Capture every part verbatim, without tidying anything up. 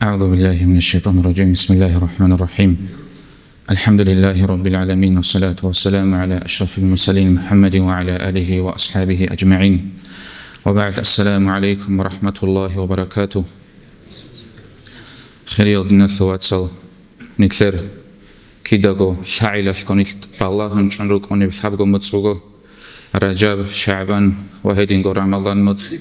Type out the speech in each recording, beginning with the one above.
أعوذ بالله من الشيطان الرجيم. بسم الله الرحمن الرحيم. الحمد لله رب العالمين، والصلاة والسلام على أشرف المرسلين محمد وعلى آله وأصحابه أجمعين. وبعد، السلام عليكم ورحمة الله وبركاته. Хириял диналъул вацал, нилъер кидаго лъагӀалалъго нилъ балагьун чӀун рукӀунеб лъабго моцӀ буго, Ражаб, ШагӀбан ва гьединго Рамазан моцӀ.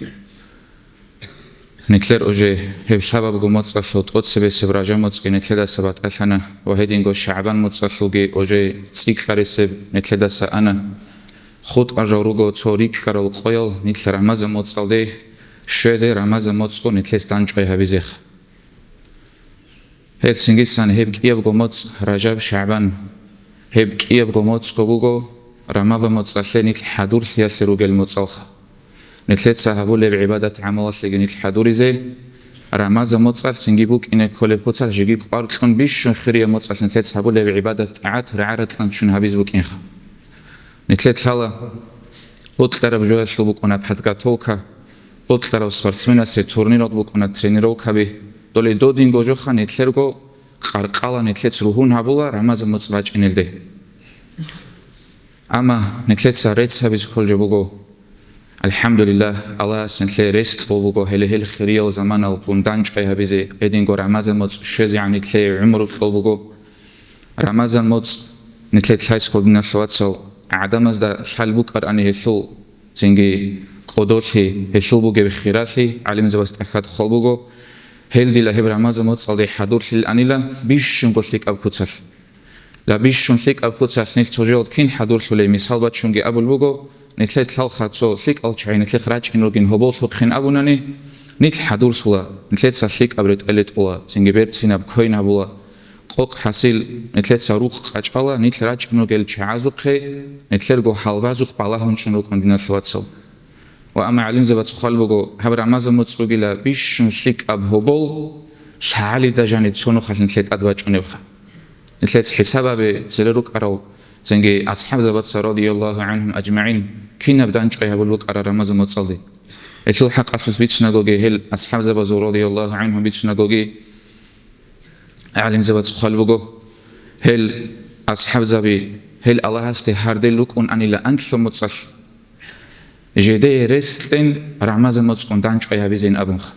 Нилъер уже гьеб лъабабго моцӀалъул тӀоцебесеб Ражаб моцӀги нилъедаса батӀалъана ва гьединго ШагӀбан моцӀалъулги уже цӀикӀкӀарисеб нилъедаса ана. ХутӀа жал руго цо рикӀкӀарал къоял нилъ Рамазан моцӀалде щвезе, Рамазан моцӀго нилъес данчӀвай гьабизеха. Гьелцинги сан гьеб кӀиябго моцӀ Ражаб, ШагӀбан, гьеб кӀиябго моцӀго буго Рамазан моцӀалъе нилъ хӀадурлъиялъе ругел моцӀалха. Нилъеца гьабулеб гӀибадат-гӀамалалъеги нилъ хӀадуризе, Рамазан моцӀалъ цинги букӀине кколеб куцалъ жеги кӀвар кьун бищун хирияб моцӀалъ нилъеца гьабулеб гӀибадат-тӀагӀат рагӀа-ратӀлъан ччун гьабиз букӀинха. Нилъер лъала, бокьараб жоялъул букӀуна подготовка, бокьарав спортсменасе турнирал букӀуна тренировкаби, доле додинго жоха нилъерго къаркъала нилъец ругьун гьабула Рамазан моцӀ бачӀинелде. Амма нилъеца рецц гьабизе кколеб жо буго. АлхӀамдулиллагь, Аллагьас нилъее рес кьол буго гьеле гьел хириял заманалгун данчӀвай гьабизе, гьединго Рамазан моцӀ щвезегӀан нилъее гӀумру кьол буго. Рамазан моцӀ нилъер лъайсхъул диналъул вацал, гӀадамазда лъал букӀарани гьелъул, цинги кӀодолъи, гьелъул бугеб хиралъи гӀалимзабаз тӀахьад хъвал буго, гьел дила гьеб Рамазан моцӀалде хӀадурлъиланила бищунго лъикӀаб куцалъ. Ла бищун лъикӀаб куцалъ нилъ цо жо кин хӀадурлъулей мисал бачунги абул буго, нилъер лъалха цо лъикӀал чагӀи нилъехъ рачӀин ругин гьоболлъухъин абунани, нилъ хӀадурлъула, нилъеца лъикӀаб ретӀел ретӀула, цинги берцинаб квен гьабула. Къокъ хӀасил, нилъеца рукъ къачӀала, нилъ рачӀун ругел чагӀазухъе, нилъерго гьалбазухъ балагьун чӀун рукӀун диналъул вацал. Ва амма гӀалимзабаца хъвал буго, гьаб Рамазан моцӀ бугила бищун лъикӀаб гьобол, лъагӀалида жаниб цо нухалъ нилъе тӀад бачӀунебха. Нилъец хӀисаб гьабе, цере рукӀарал, цинги асхӀабзабаца, радияллагьу гӀанхум ажмагӀин, кинаб данчӀвай гьабул букӀара Рамазан моцӀалде. Гьелъул хӀакъалъулъ бицунагоги, гьел асхӀабзабазул, радияллагьу гӀанхум, бицунагоги, гӀалимзабаца хъвал буго, гьел асхӀабзаби, гьел Аллагьасде гьардел рукӀун анила анлъго моцӀалъ, жидее рес кьен Рамазан моцӀгун данчӀвай гьабизин абунха.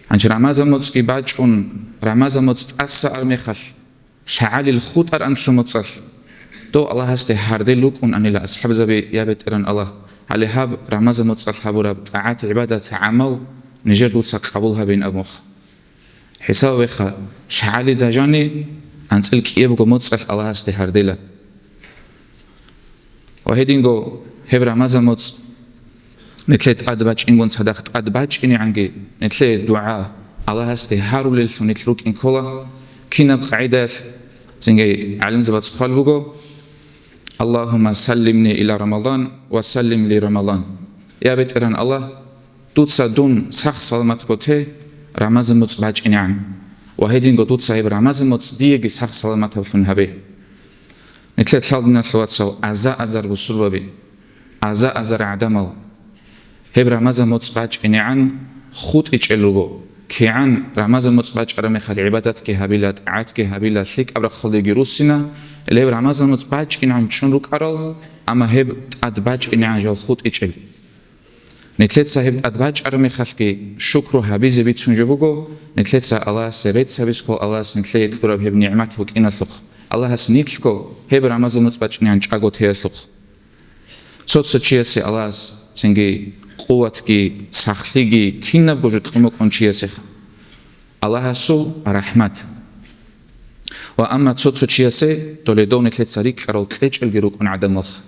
Гьанже Рамазан моцӀги бачӀун, Рамазан моцӀ тӀаса армехалъ, лъагӀалил хутӀар анлъго моцӀалъ, дов Аллагьасде гьардел рукӀун анила асхӀабзаби, я БетӀеран Аллагь, гьале гьаб Рамазан моцӀалъ гьабураб тӀагӀат-гӀибадат-гӀамал нижер дуца къабул гьабин абунха. ХӀисаб гьабеха, лъагӀалида жаниб анцӀил кӀиябго моцӀалъ Аллагьасде гьардела. Ва гьединго гьеб Рамазан моцӀ нилъее тӀад бачӀингун цадахъ тӀад бачӀинегӀанги, нилъее дугӀа Аллагьасде гьарулеллъун нилъ рукӀин ккола. Кинаб къагӀидаялъ? Цинги гӀалимзабаца хъвал буго: «Аллагьумма саллимни иля Рамадан ва саллим ли Рамадан». Я БетӀеран Аллагь, дуца дун сах-саламатго те Рамазан моцӀ бачӀинегӀан, ва гьединго дуца гьеб Рамазан моцӀ диеги сах-саламатаблъун гьабе. Нилъер лъал диналъул вацал, аза-азар бусурбаби, аза-азар гӀадамал, гьеб Рамазан моцӀ бачӀинегӀан хутӀичӀел руго. КигӀан Рамазан моцӀ бачӀараб мехалъ гӀибадатги гьабила, тӀагӀатги гьабила, лъикӀаб рахъалдеги руссина, гьеб Рамазан моцӀ бачӀинегӀан чӀун рукӀарал, амма гьеб тӀад бачӀинегӀан жал хутӀичӀел. Нилъеца гьеб тӀад бачӀараб мехалъги шукру гьабизе бицун жо буго, нилъеца Аллагьасе рецц гьабизе ккол Аллагьас нилъее кьураб гьеб нигӀмат букӀиналъухъ, Аллагьас нилъго гьеб Рамазан моцӀ бачӀинегӀан чӀаго теялъухъ. Цо-цо чиясе Аллагьас цинги къуватги, сахлъиги, кинабго жо кьун букӀун чиясеха Аллагьасул рахӀмат. Ва амма цо-цо чиясе доле дов нилъеца рикӀкӀарал кьечӀелги рукӀун гӀадамалха.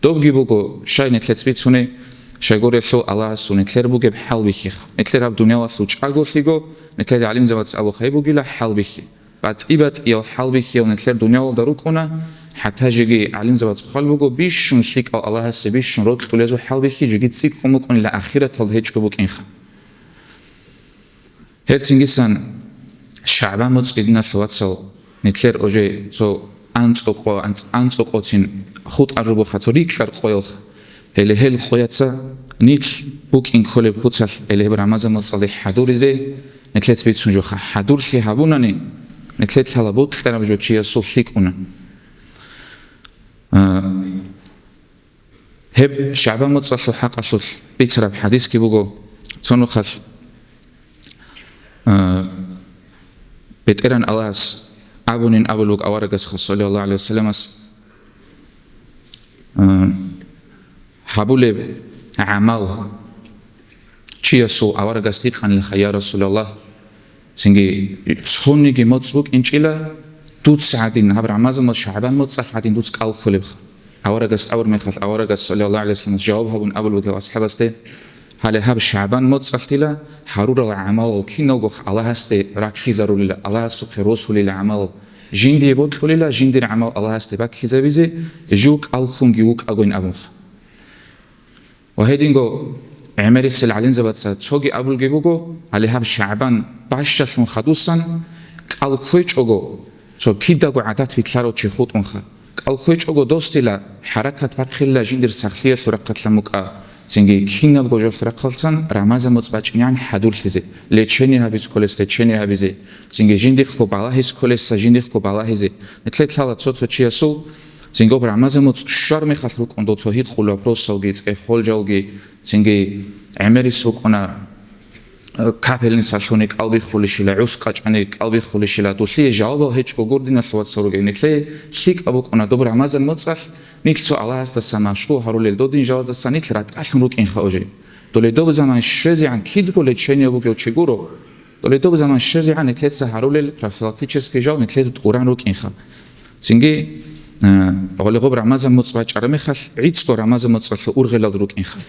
Добги буго, щай нилъец бицуней, щайгурелъул Аллагьасул нилъер бугеб хӀалбихьиха. Нилъер гьаб дуниялалъул чӀаголъиго, нилъер гӀалимзабац абухъ гьеб бугила хӀалбихьи. БатӀи-батӀиял хӀалбихьиял нилъер дуниялалда рукӀуна, хӀатта жеги гӀалимзабац хъвал буго, бищун лъикӀал Аллагьасе бищун рокьулезул хӀалбихьи жеги цӀикӀкӀун букӀунила ахираталда гьечӀо букӀинха. Гьелцингисан ШагӀбан моцӀги диналъул вацал, нилъер уже цо анцӀокъо, анцӀ-, анцӀокъоцин хутӀа жубуха, цо рикӀкӀар къоялха. Гьеле гьел къояца нилъ букӀин кколеб куцалъ, гьеле гьеб Рамазан моцӀалде хӀадуризе, нилъец бицун жоха. ХӀадурлъи гьабунани, нилъер лъала бокьараб жо чиясул лъикӀуна. А, гьеб ШагӀбан моцӀалъул хӀакъалъулъ бицараб хӀадисги буго, цо нухалъ, а, БетӀеран Аллагьас абунин абулеб буго аварагасха, саллаллагьу гӀалайгьи вассаламас, а, гьабулеб гӀамал чиясул аварагас гьикъанилха: «Я Расулаллагь, цинги цониги моцӀ букӀинчӀила дуца гӀадин, гьаб Рамазан ва ШагӀбан моцӀалъ гӀадин дуца кӀал кколебха». Аварагас тӀавур мехалъ, аварагас, саллаллагьу гӀалайгьи вассаламас, жаваб гьабун абулеб буго асхӀабасде: «Гьале гьаб ШагӀбан моцӀалъ дила гьарурал гӀамалал киналго Аллагьасде раккизарулила, Аллагьасухъе росулила гӀамалал, жиндие бокьулила жиндир гӀамал Аллагьасде баккизабизе, жив кӀал ккунги вукӀагойин», абунха. Ва гьединго гӀемерисел гӀалимзабаца цоги абулги буго, гьале гьаб ШагӀбан бащалъун хадусан кӀал кквечӀого, цо кидаго гӀадат вилълъарав чи хутӀунха. КӀал кквечӀого дос дила хӀаракат бахъилила жиндир сахлъиялъул рахъалъан букӀа, цинги кинабго жоялъул рахъалъан Рамазан моцӀ бачӀинегӀан хӀадурлъизе, лечение гьабизе кколес лечение гьабизе, цинги жиндихъго балагьизе кколесса жиндихъго балагьизе. Нилъер лъала цо-цо чиясул, цинги гьаб Рамазан моцӀ щвар мехалъ рукӀун дов цо гьикъулеб вопросалги, цӀехолжалги, цинги гӀемерис вукӀуна, э, капельницалъуни кӀалбиххулищила, гӀус къачӀани кӀалбиххулищила, дулъие жавабал гьечӀого гурдиналъ вацал ругел. Нилъее лъикӀаб букӀуна доб Рамазан моцӀалъ, нилъ цо Аллагьасдаса машгъул гьарулел додин жалаздаса нилъ ратӀалъун рукӀинха уже. Доле доб заман щвезегӀан кидго лечение бугев чи гуро, доле доб заман щвезегӀан нилъеца гьарулел профилактический жал нилъеда тӀуран рукӀинха. Цинги, э, гьоле гъоб Рамазан моцӀ бачӀараб мехалъ, гӀицӀго Рамазан моцӀалъул ургъелал рукӀинха.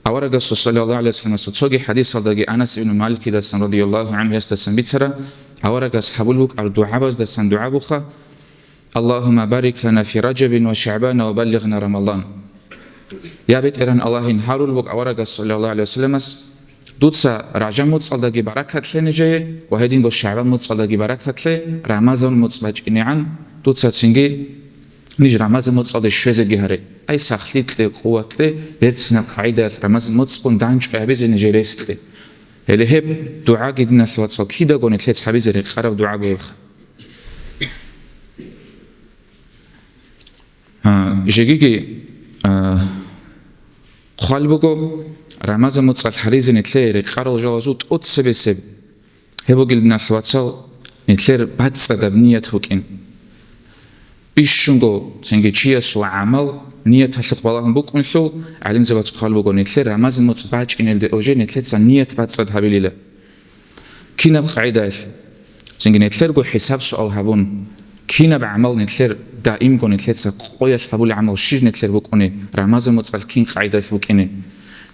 Аварагасул, саллаллагьу гӀалайгьи вассаламасул, цоги хӀадисалдаги Анас ибн Маликидасан, радияллагьу гӀангьу, гьесдасан бицара, аварагас гьабул букӀар дугӀабаздасан дугӀа буха: «Аллагьумма барик лана фи Ражабин ва ШагӀбана ва баллигъна Рамазан». Я БетӀеран Аллагьин, гьарул буго аварагас, саллаллагьу гӀалайгьи вассаламас, дуца Ражаб моцӀалдаги баракат лъе нижее ва гьединго ШагӀбан моцӀалдаги баракат лъе, Рамазан моцӀ бачӀинегӀан дуца цинги ниж Рамазан моцӀалде щвезеги гьаре. Ай сахлъи кье, къуват кье, берцинаб къагӀидаялъ Рамазан моцӀгун дандчӀвай гьабизе нижее рес кье. Гьеле гьеб дугӀаги, диналъул вацал, кидаго нилъец гьабизе рекъараб дугӀа бугебха. А, жегиги, а, хъвал буго, Рамазан моцӀалъ гьаризе нилъее рекъарал жалазул тӀоцебесеб гьеб бугел, диналъул вацал, нилъер бацӀцӀадаб ният букӀин. Бищунго цинги чиясул гӀамал нияталъухъ балагьун букӀунлъул, гӀалимзабаца хъвал буго, нилъер Рамазан моцӀ бачӀинелде уже нилъеца ният бацӀцӀад гьабилила. Кинаб къагӀидаялъ? Цинги нилъерго хӀисаб-суал гьабун, кинаб гӀамал нилъер даимго нилъеца къоялъ гьабулеб гӀамал щиж нилъер букӀуни, Рамазан моцӀалъ кин къагӀидаялъ букӀине?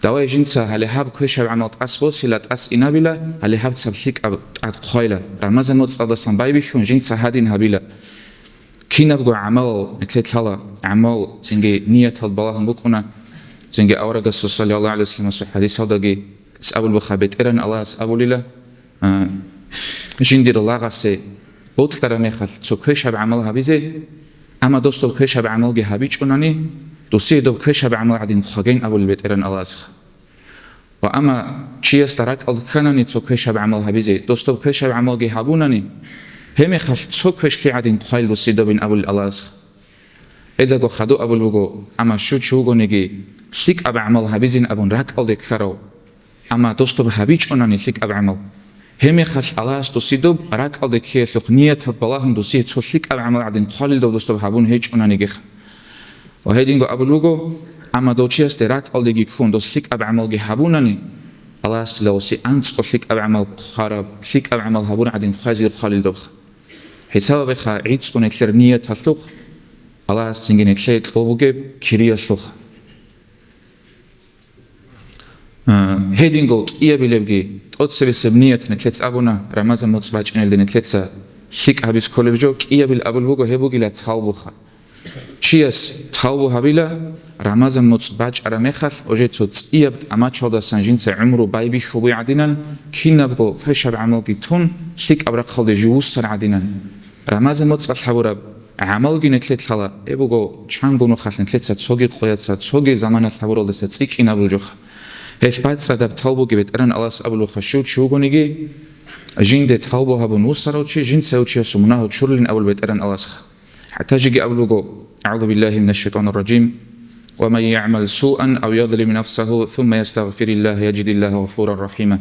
Давай жинца гьале гьаб квешаб гӀамал тӀас босила, тӀас инабила, гьале гьаб цаб лъикӀаб тӀад хъвайла, Рамазан моцӀалдасан байбихьун жинца гьадин гьабила. Кинабго гӀамалал нилъер лъала, гӀамал цинги ниятал балагьун букӀуна, цинги аварагасул, саллаллагьу гӀалайгьи вассаламасул, хӀадисалдаги абулебха, БетӀеран Аллагьас абулила, а, жиндир лагъасе бокьараб мехалъ цо квешаб гӀамал гьабизе, амма дос доб квешаб гӀамалги гьабичӀунани, досие доб квешаб гӀамал гӀадин хъвагейин абулеб БетӀеран Аллагьасха. Ва амма чиясда ракӀалде кканани цо квешаб гӀамал гьабизе, дос доб квешаб гӀамалги гьабунани, гьеб мехалъ цо квешлъи гӀадин хъвайла досидабин абулел Аллагьасха. Гьелдаго хадуб абулеб буго, амма щив чи вугониги, лъикӀаб гӀамал гьабизин абун ракӀалде ккарав, амма дос доб гьабичӀунани лъикӀаб гӀамал, гьеб мехалъ Аллагьас досидаб ракӀалде ккеялъухъ ниятал балагьун досие цо лъикӀаб гӀамал гӀадин хъвалилдав дос доб гьабун гьечӀунаниги. Ва гьединго абулеб буго, амма дов чиясде ракӀалдеги ккун дос лъикӀаб гӀамалги гьабунани, Аллагьасила досие анцӀго лъикӀаб гӀамал хъвараб, лъикӀаб гӀамал гьабун гӀадин хъвазир хъвалилдавха. ХӀисабабиха гӀицӀго нилъер нияталъухъ, Аллагьас цинги нилъее кьо бугеб кириялъухъ. А, гьединго кӀиябилебги тӀоцебесеб ният нилъец абуна, Рамазан моцӀ бачӀинелде нилъеца лъикӀ гьабиз кколеб жо, кӀиябил абулеб буго, гьеб бугила тавбуха. Чияс тавбу гьабила, Рамазан моцӀ бачӀараб мехалъ, уже цо цӀияб тӀамачалдасан жинца гӀумру байбихьулеб гӀадинан, кинабго квешаб гӀамалги тун, лъикӀаб рахъалде жив вуссар гӀадинан. Рамазан моцӀалъ гьабураб гӀамалги нилъер лъала, гьеб буго чанго нухалъ нилъеца цоги къояца, цоги заманалъ гьабуралдаса цӀикӀкӀинабулеб жоха. Гьелъ бацӀцӀадаб тавбуги БетӀеран Аллагьас абулебха, щив чи вугониги, Жинде тавбу гьабун вуссарав чи, жинца гьев чиясул мунагьал чурулин абул БетӀергьан Аллагьасха. ХӀатта жеги абулеб буго: «АгӀузу биллагьи минаш шайтӀанир ражим. Ва ман ягӀмал суан ав язлим нафсагьу, сумма ястагъфириллагь, яжидиллагьа гъафуран рахима».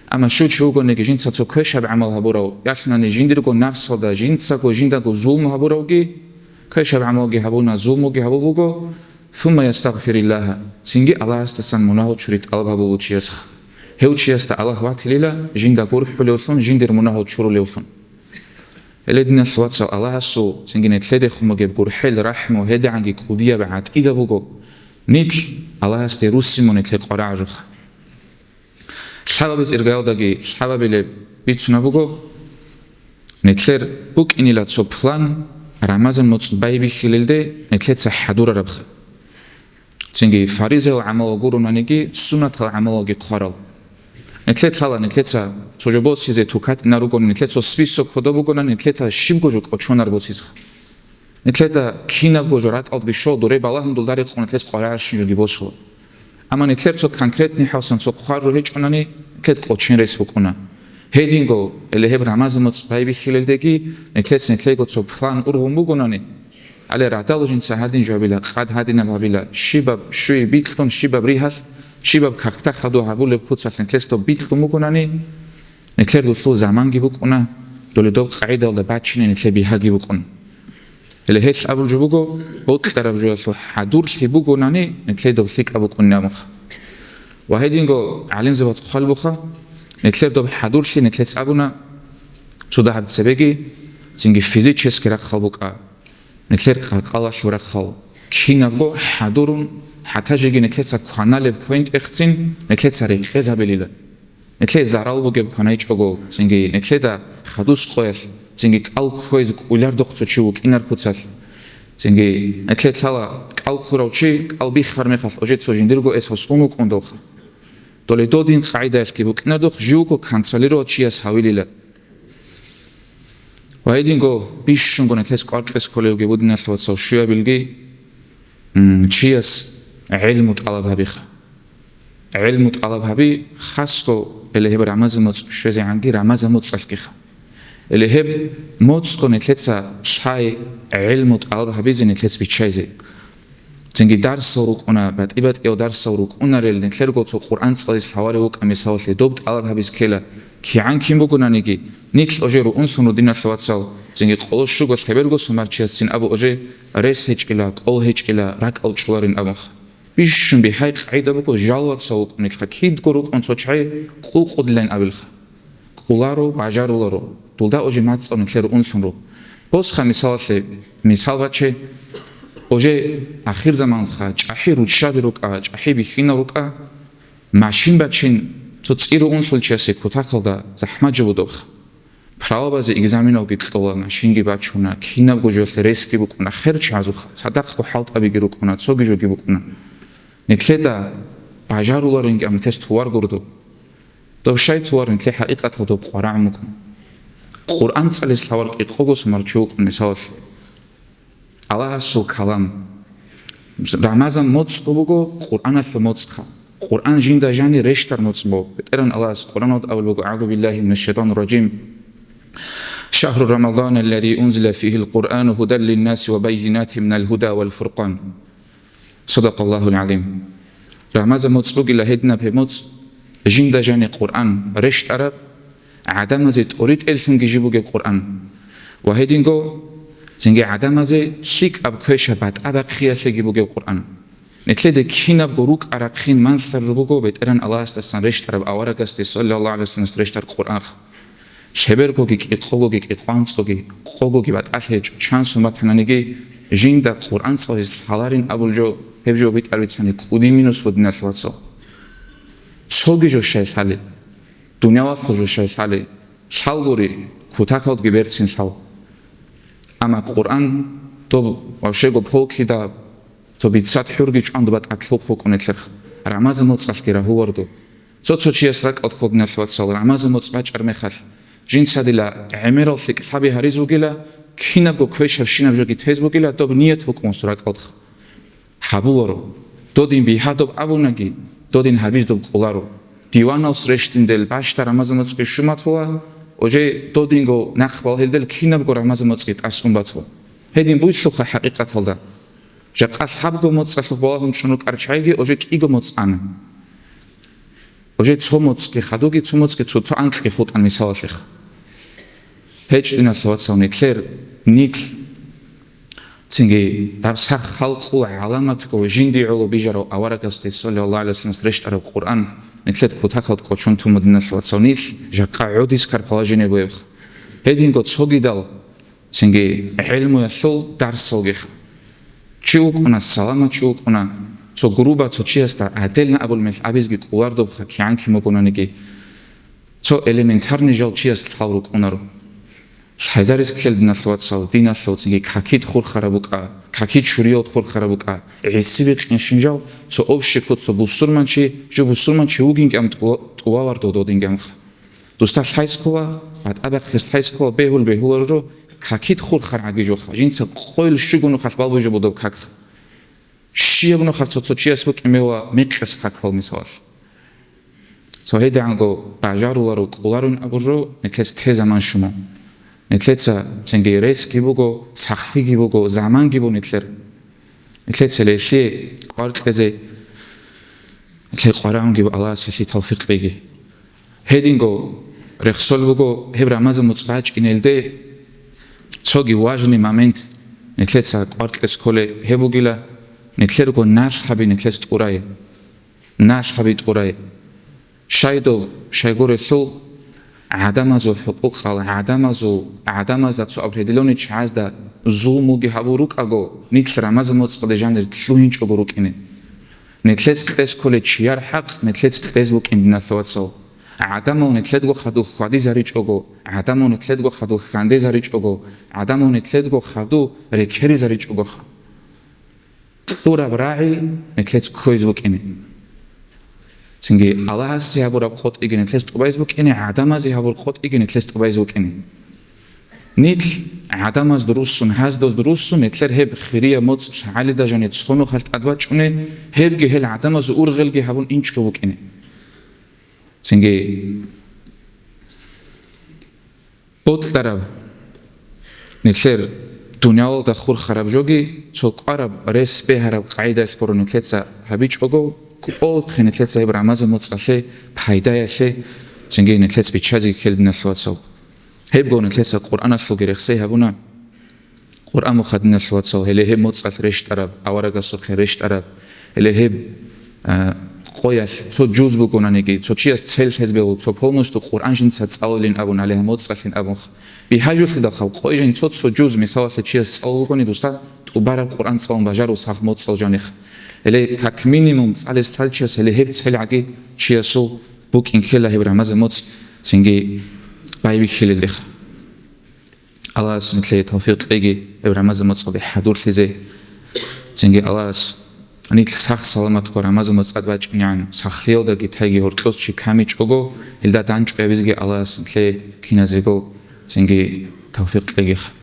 Амма щив чи вугониги жинца цо квешаб гӀамал гьабурав, ялъунани жиндирго нафсалда жинцаго жиндаго зулму гьабуравги, квешаб гӀамалги гьабуна, зулмуги гьабул буго, сумма ястагъфириллагьа, цинги Аллагьасдасан мунагьал чури тӀалаб гьабул чиясха. Гьев чиясда Аллагь ватилила жинда гурхӀулевлъун, жиндир мунагьал чурулевлъун. Гьеле, диналъ вацал, Аллагьасул цинги нилъедехун бугеб гурхӀел, рахӀму гьедигӀанги кӀудияб гӀатӀида буго, нилъ Аллагьасде руссин мун нилъе къварагӀажуха. Лъабабиз иргаялдаги лъабабилеб бицунаб буго, нилъер букӀинила цо план Рамазан муцӀ байбихьилелде нилъеца хӀадурарабха. Цинги фаризаял гӀамалал гуронаниги, суннатал гӀамалалги хъварал. Нилъер лъала нилъеца цо жо босизе тукатӀина ругони, нилъер цо список кодоб бугони, нилъеца щибго жо кӀочонар босизеха. Нилъеда кинабго жо ракӀалдги щол, дуре балагьун дулда рекъон нилъец къварагӀарщин жоги босула. Амма нилъер цо конкретный хӀалсан цо хъвар жо гьечӀонани, нилъед кӀочен рес букӀуна. Гьединго, гьеле гьеб Рамазан муцӀ байбихьилелдеги, нилъец нилъего цо план ургъун бугонани, гьале радал жинца гьадин жо гьабила, къад гьадинаб гьабила, щибаб щуй бикьун, щибаб ригьалъ, щибаб какда хадув гьабулеб куцалъ нилъец доб бикьун бугонани, нилъер дулъул заманги букӀуна, доле доб къагӀидалда бачине нилъер бигьаги букӀун. Гьеле гьелъ абул жо буго, бокьараб жоялъул хӀадурлъи бугонани, нилъер доб лъикӀаб букӀунин абунха. Ва гьединго гӀалимзабаз хъвалбуха, нилъер доб хӀадурлъи нилъец абуна, цо дагьаб цебеги, цинги физически рахъал букӀа, нилъер къаркъалалъул рахъал, кинабго хӀадурун, хӀатта жеги нилъеца кваналеб квен тӀехцин, нилъеца рекъезабилила. Нилъее зарал бугеб кванайчӀого, цинги нилъеда хадус къоялъ, цинги кӀал кквезе кӀулардухъ цо чи вукӀинар куцалъ. Цинги нилъе лъала кӀал ккурав чи кӀал биххар мехалъ, уже цо жиндирго эс гьас ун вукӀундалха. Доле додин къагӀидаялъги букӀинардухъ живго контролировать чияс гьавилила. Ва гьединго бищунго нилъес кӀваркьес кколевги бугониги, диналъ вацал, щуябилги, м, чияс гӀелму тӀалаб гьабиха. ГӀелму тӀалаб гьаби, хасго, гьеле гьеб Рамазан муцӀ щвезегӀанги Рамазан муцӀалъгиха. Гьеле гьеб муцӀго нилъеца лъай гӀелму тӀалаб гьабизе, нилъец биччайзе. Цинги дарсал рукӀуна, батӀи-батӀиял дарсал рукӀунарел, нилъерго цо Къуръан цӀализе лъаларев вукӀа, мисалалъе, доб тӀалаб гьабиз ккела, кигӀан кин бугонаниги, нилъ уже руунлъун, диналъ вацал, цинги къоло щуго лъеберго сумарчиясцин абу уже рес гьечӀила, кӀол гьечӀила, ракӀал чӀоларин абунха. Бищун бихьай къагӀида буго, жал вацал вукӀунелха, кидго рукӀун цо чагӀи къукъудилан абилха. КӀоларо, бажаруларо, дулда уже мацӀал нилъер унлъун руго. Босха мисалалъе, мисал баче, уже ахирзаманха, чӀахӀи руччаби рукӀа, чӀахӀи бихьинал рукӀа, машин бачин цо цӀиру унлъулчиясе кутакалда захӀмат жо будобха. Правабазе экзаменалги кьола, машинги бачуна, кинабго жоялъе ресги букӀуна, хер чагӀазухъа, цадахъго хӀалтӀабиги рукӀуна, цоги жоги букӀуна. Нилъеда бажаруларинги, амма нилъес товар гуро доб. Доб щай товар, нилъер хӀакъикъаталда доб къварагӀун букӀун. Къуръан цӀализе лъалар кӀикъого сумарчи вукӀун, мисалалъе. Аллагьасул калам. Рамазан моцӀго буго, Къуръаналъул моцӀха. Къуръан жинда жани рещтӀар моцӀ буго. БетӀергьан Аллагьас Къуръаналда абулеб буго: «АгӀузу биллагьи минаш шайтӀанир ражим. Шагьру Рамазаналлази унзила фигьил Къуръану гьудан линнаси ва баййинатин минал гьуда вал фуркъан». Садакъаллагьул гӀазим. Рамазан моцӀ бугила гьединаб гьеб моцӀ, жинда жани Къуръан рещтӀараб, гӀадамазе тӀоритӀеллъунги жиб бугеб Къуръан. Ва гьединго цинги гӀадамазе лъикӀаб квешаб батӀа бахъиялъеги бугеб Къуръан. Нилъеде кинабго рукӀа-рахъин малъараб жо буго БетӀергьан Аллагьасдасан рещтӀараб аварагасде, саллаллагьу гӀалайгьи вассалам, рещтӀараб Къуръан. Лъебергоги кӀикъогоги кӀикъоялда анцӀгоги, къогоги батӀалъи гьечӀо, чан сумат гьананиги, жинда Къуръан цӀализе лъаларин абул жо, гьеб жо битӀараб бицани кӀудин минус буго, диналъ вацал. Цоги жо щай лъали, дуниялалъул жо щай лъали, лъал гури, кутакалдаги берцин лъал. Амма Къуръан доб вообще-го полкида цо бицат хӀурги чӀван доба тӀад лъухъ вукӀун нилъерха. Рамазан моцӀалъги рагьуларго. Цо-цо чияс ракӀалда, диналъ вацал, Рамазан моцӀ бачӀар мехалъ, жинца дила гӀемерал лъикӀлъаби гьариз ругила, кинабго квешабщинаб жоги тез бугила, доб ният букӀун цо ракӀалдха. Гьабуларо. Додин бигьа доб абунаги, додин гьабиз доб кӀоларо. диваналъ рещтӀиндел бащда Рамазан моцӀги щун батула, уже додинго нахъ балагьилдал кинабго Рамазан моцӀги тӀасун батула. Гьедин буйлъуха хӀакъикъаталда. Жакъа лъабго моцӀалъухъ балагьун чӀун рукӀарал чагӀиги уже кӀиго моцӀ ана. Уже цо моцӀги хадуги, цо моцӀги, цо, цо анкьги хутӀан мисалалъе. ГьечӀ, диналъ вацал, нилъер, нилъ, цинги гьаб сах халкъул гӀаламатго жинди гӀоло бижарав аварагасде, саллаллагьу гӀалайгьи вассаламас, рещтӀараб Къуръан нилъер кутакалда кӀочон тун, диналъ вацал, нилъ жакъа гӀодискар положение бугебха. Гьединго цогидал, цинги гӀелмуялъул дарсалгиха. Чи вукӀуна, саламат чи вукӀуна, цо груба цо чиясда гӀадилан абулеб мехалъ абизги кӀоларо добха, кигӀан кин бугонаниги. Цо элементарный жал чияс лъал рукӀунаро. Лъазарес ккел, диналъ вацал, диналъул цинги какид хурхараб букӀа, какид чуриялд хурхараб букӀа, гӀиси бикъинщин жал, цо общий куц, цо бусурманчи, жо бусурманчи вугин кӀам тӀу-, тӀувалар дододин гамха. Дусда лъай ккола, батӀа бахъес лъай ккола, бегьул бегьуларо, какид хурхар гӀаги жоха, жинца къойил щуго нухалъ балбуй жо будаб как. Щияб нухалъ цо-цо чияс букӀин мева мекъас какал мисалалъ. Цо гьедигӀанго бажаруларо, кӀоларун абуржо, нилъец те заман щуна. Нилъеца цинги ресги буго, сахлъиги буго, заманги буго нилъер. Нилъеца лелъие кӀвар кьезе, нилъе къвараунги Аллагьас лъи тавфикъ кьеги. Гьединго рехсол буго гьеб Рамазан моцӀ бачӀинелде цоги важный момент нилъеца кӀвар кьес кколей гьеб бугила, нилъерго налъаби нилъес тӀурай. Налъаби тӀурай. Щайдул, щайгурелъул гӀадамазул хӀукъукъал, гӀадамазул, гӀадамазда цо определённый чагӀазда зулмуги гьабул рукӀаго, нилъ Рамазан моцӀалде жанир лъугьинчӀого рукӀине. Нилъец кьес кколей чияр хӀакъ, нилъец кьез букӀин, диналъ вацал. ГӀадамал нилъедго хадув хьвадизаричӀого, гӀадамал нилъедго хадув хьандезаричӀого, гӀадамал нилъедго хадув рекеризаричӀогоха. Кьураб рагӀи нилъец кквейз букӀине. Цинги Аллагьасе гьабураб къотӀиги нилъец тӀубайз букӀине, гӀадамазе гьабур къотӀиги нилъец тӀубайз букӀине. Нилъ гӀадамазда руссун, гьаздазда руссун, нилъер гьеб хирияб моцӀ лъагӀалида жанир цо нухалъ тӀадбачӀуне, гьебги гьел гӀадамазул ургъелги гьабун инчӀго букӀине. Цинги бокьараб, нилъер дуниялалда хурхараб жоги, цо кӀвараб рес бегьараб къагӀидаялъ гуро нилъеца гьабичӀого, кӀолхъе нилъеца гьеб Рамазан моцӀалъе пайдаялъе цинги нилъец биччазе ккел, диналъ вацал. Гьебго нилъеца Къуръаналъулги рехсей гьабуна. Къуръан буго, диналъ вацал, гьеле гьеб моцӀалъ рещтӀараб, аварагасухъе рещтӀараб, гьеле гьеб, а, къоялъ цо жуз бугонаниги, цо чияс цел лъезе бегьула, цо полностью Къуръан жинца цӀалулин абун, гьале гьаб моцӀалъин абунха. Бихьажулъидал хаб, къой жан цо-цо жуз, мисалалъе, чияс цӀалулгони, дусда тӀубараб Къуръан цӀалун бажару сах моцӀал жаних. Гьеле как минимум цӀалес лъал чияс гьеле гьеб целгӀаги чиясул букӀин ккела гьеб Рамазан моцӀ цинги байбихьилелдеха. Аллагьас нилъее тавфикъ кьеги гьеб Рамазан моцӀалде хӀадурлъизе. Цинги Аллагьас нилъ сах-саламатго Рамазан моцӀалде бачӀинегӀан, сахлъиялдаги тайги гьоркьос чи камичӀого, гьелда данчӀвабизеги Аллагьас нилъее киназего цинги тавфикъ кьеги.